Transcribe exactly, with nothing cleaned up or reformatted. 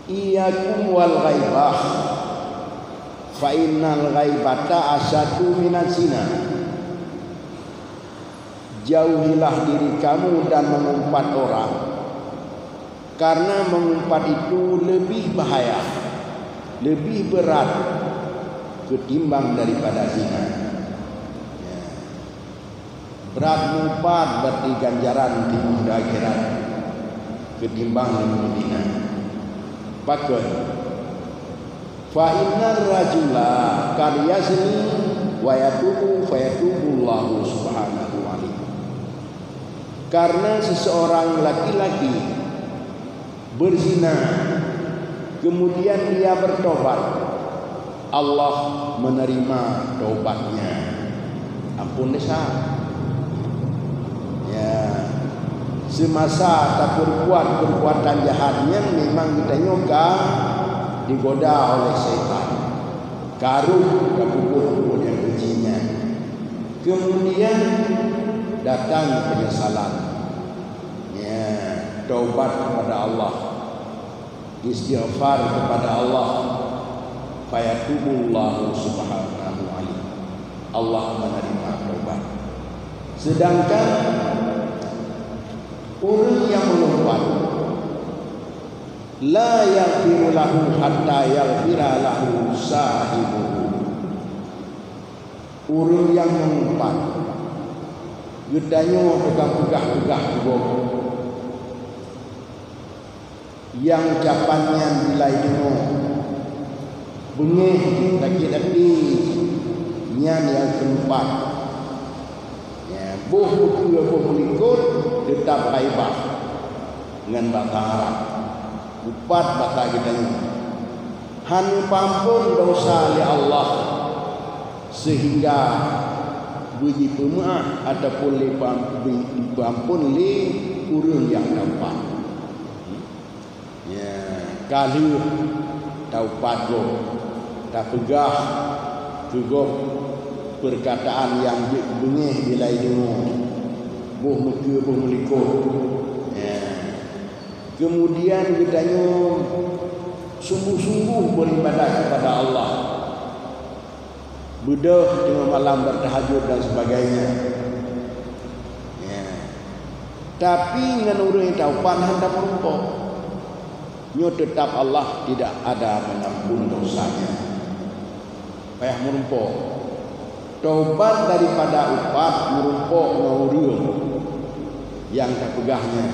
Iyyakum wal ghaibah, fa innal ghaibata asyaddu minaz zina. Jauhilah diri kamu dan mengumpat orang, karena mengumpat itu lebih bahaya, lebih berat ketimbang daripada zina. Ya. Brat meupat bak ganjaran di akhirat ketimbang lam dunia. Pakon? Fa innar rajula qad yazni wa yatubu fa yatubullahu subhanahu alaihi. Karena seseorang laki-laki berzina, kemudian dia bertobat, Allah menerima tobatnya. Ampun desya. Ya, semasa taperbuat perbuatan jahat nyan memang geutanyoe ka digoda oleh setan. Ka rôh ka peubuet-peubuet nyang keji nyan. Kemudian datang penyesalan. Ya, taubat kepada Allah, istighfar kepada Allah, fayatubullahu subhanahu alaihi. Allah menerima taubat. Sedangkan ureuëng nyang meulumpat, la yaghfiru lahu hatta yaghfira lahu sahibuhu. Ureuëng nyang meulumpat, geutanyoe tukang peugah-peugah gob. Nyang ucapan nyan bila deungoe, beungéh sakét até, nyan nyang keumpat. Ya, boh meukeue boh meulikot teutap ghaibah ngon basa Arab. Upat basa geutanyoe. Hana peuampon dosa lé Allah sehingga beujipeumeuáh ataupun lé peuam-, beu-, jipeuampon lé ureuëng nyang taupat. Ya, ka lheueh taupat gob, tapeugah keu gob peurkataan nyang jeuet beungéh bila deungoe, boh meukeue boh meulikot. Ya. Keumudian geutanyoe sungguh-sungguh beuribadat kepada Allah. Beudôh teungoh malam beutahajud dan sebagainya. Ya. Tapi ngon ureuëng nyang taupat hana meurumpok. Nyoe teutap Allah tidak ada mengampun dosanya. Payah meurumpok. Taubat daripada upat meurumpok ngon ureuëng nyang tapeugah nyan.